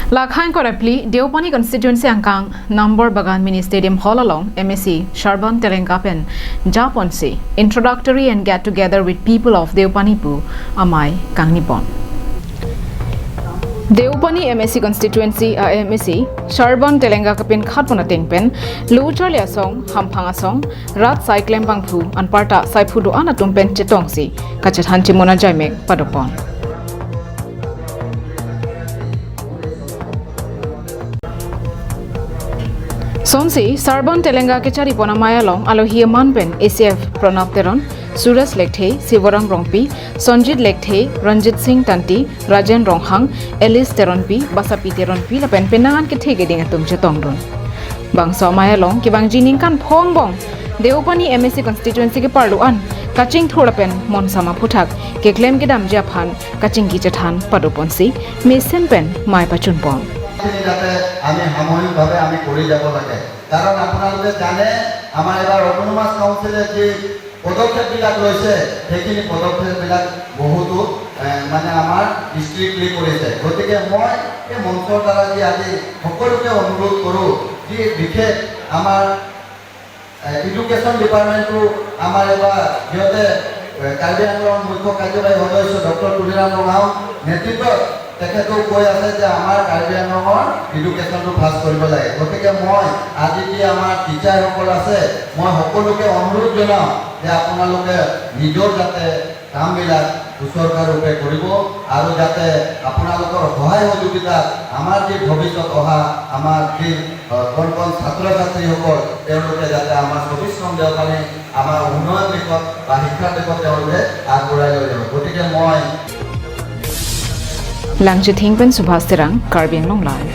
Lakhang Korapli, Deopani constituency angkang Number Bagan Mini Stadium Hall along MAC Sharban Telenga pen Japonsi introductory and get together with people of Deopani pu amai Kangnipon. Deopani MAC constituency a MAC Sharban Telenga kapin khatpona tengpen Lucharlia song Hamphanga song Rat Cycling Bangphu anparta Saiphudu anatumpen chetongsi kachathan chimona jaimek padopon. Sonsi Sarban Telenga ke chari pona mayalong alohi manpen ACF Pranab Teron, Suraj Lekthe, Sivarang Rongpi, Sanjit Lekthe, Ranjit Singh Tanti, Rajen Ronghang, Alice Teronpi, Basapi Teronpi lapen penangan ke thege ding atum chetongdon. Bang so mayalong ki bang jining kan phong bong Deopani MAC constituency ke parluan kaching thorapen mon sama phuthak ke claim ke dam japhan kaching ki chathan padoponsi mesen pen mai pachun pon. যাতে আমি সামূহিকভাৱে আমি কৰি যাব লাগে, কাৰণ আপোনালোকে জানে আমাৰ এবাৰ অট'নমাছ কাউন্সিলে যি পদক্ষেপবিলাক লৈছে সেইখিনি পদক্ষেপবিলাক বহুতো মানে আমাৰ ষ্ট্ৰিক্টলি কৰিছে। গতিকে মই এই মঞ্চৰ দ্বাৰা যি আজি সকলোকে অনুৰোধ কৰোঁ, যি বিশেষ আমাৰ এডুকেশ্যন ডিপাৰ্টমেণ্টটো আমাৰ এবাৰ সিহঁতে কাৰ্বি আংলং মুখ্য কাৰ্যবাহী সদস্য ডক্টৰ তুলিৰাম ৰঙাও নেতৃত্বত তেখেতেও কৈ আছে যে আমাৰ কাৰ্বি আংলঙৰ এডুকেশ্যনটো ফাৰ্ষ্ট কৰিব লাগে। গতিকে মই আজি যি আমাৰ টিচাৰসকল আছে মই সকলোকে অনুৰোধ জনাওঁ যে আপোনালোকে নিজৰ যাতে কামবিলাক সুচৰকাৰূপে কৰিব আৰু যাতে আপোনালোকৰ সহায় সহযোগিতাত আমাৰ যি ভৱিষ্যত অহা আমাৰ যি কণ কণ ছাত্ৰ ছাত্ৰীসকল তেওঁলোকে যাতে আমাৰ 24 নং দেওপানী আমাৰ উন্নয়ন দিশত বা শিক্ষাৰ দিশত তেওঁলোকে আগবঢ়াই লৈ যাব। গতিকে মই Langji Thingpen Subhas Terang, Karbi Anglong Live.